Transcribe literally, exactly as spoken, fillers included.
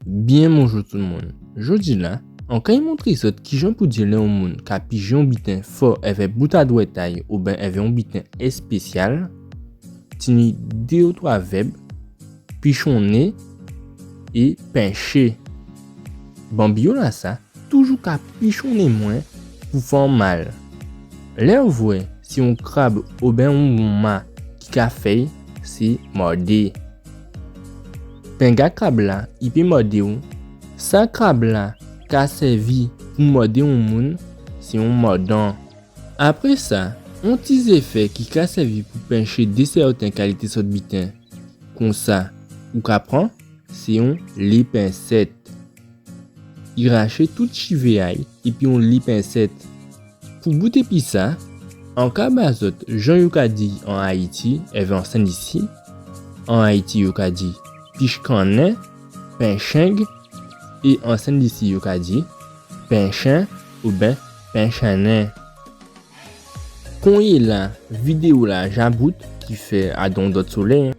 Byen bonjou tout moun. Jòdi-la, an kay montré zòt kijan pou di lè on moun ka pijé on biten fò èvè bout a dwèt a-y oben èvè on biten èspésyal, tini dé ou twa vèb, pichonné é penché. Banbiyo-lasa toujou ka pichonné mwen pou fè an mal. Lè ou vwè sé on krab oben on wonma ki ka fè-y, sé mòdé. Penga krab-la, i pé mòdé-w. Sa krab-la ka sèvi pou mòdé on moun, sé on mòdan. Apré sa, on ti zéfè ki ka sèvi pou penché dé sèten kalité sòt biten. Konsa, ou ka pran, sé on lépensèt. I raché tout chivé a-y épi on lépensèt. Pou bout épi sa, an ka ba zòt jan yo ka di an Ayiti èvè an Sent-Lisi. An Ayiti yo ka di pichkannnen, penchenn, é an Sent-Lisi yo ka di penchen oben penchennen. Konyéla, vidéo-la ja bout, kifè a on dòt solèy.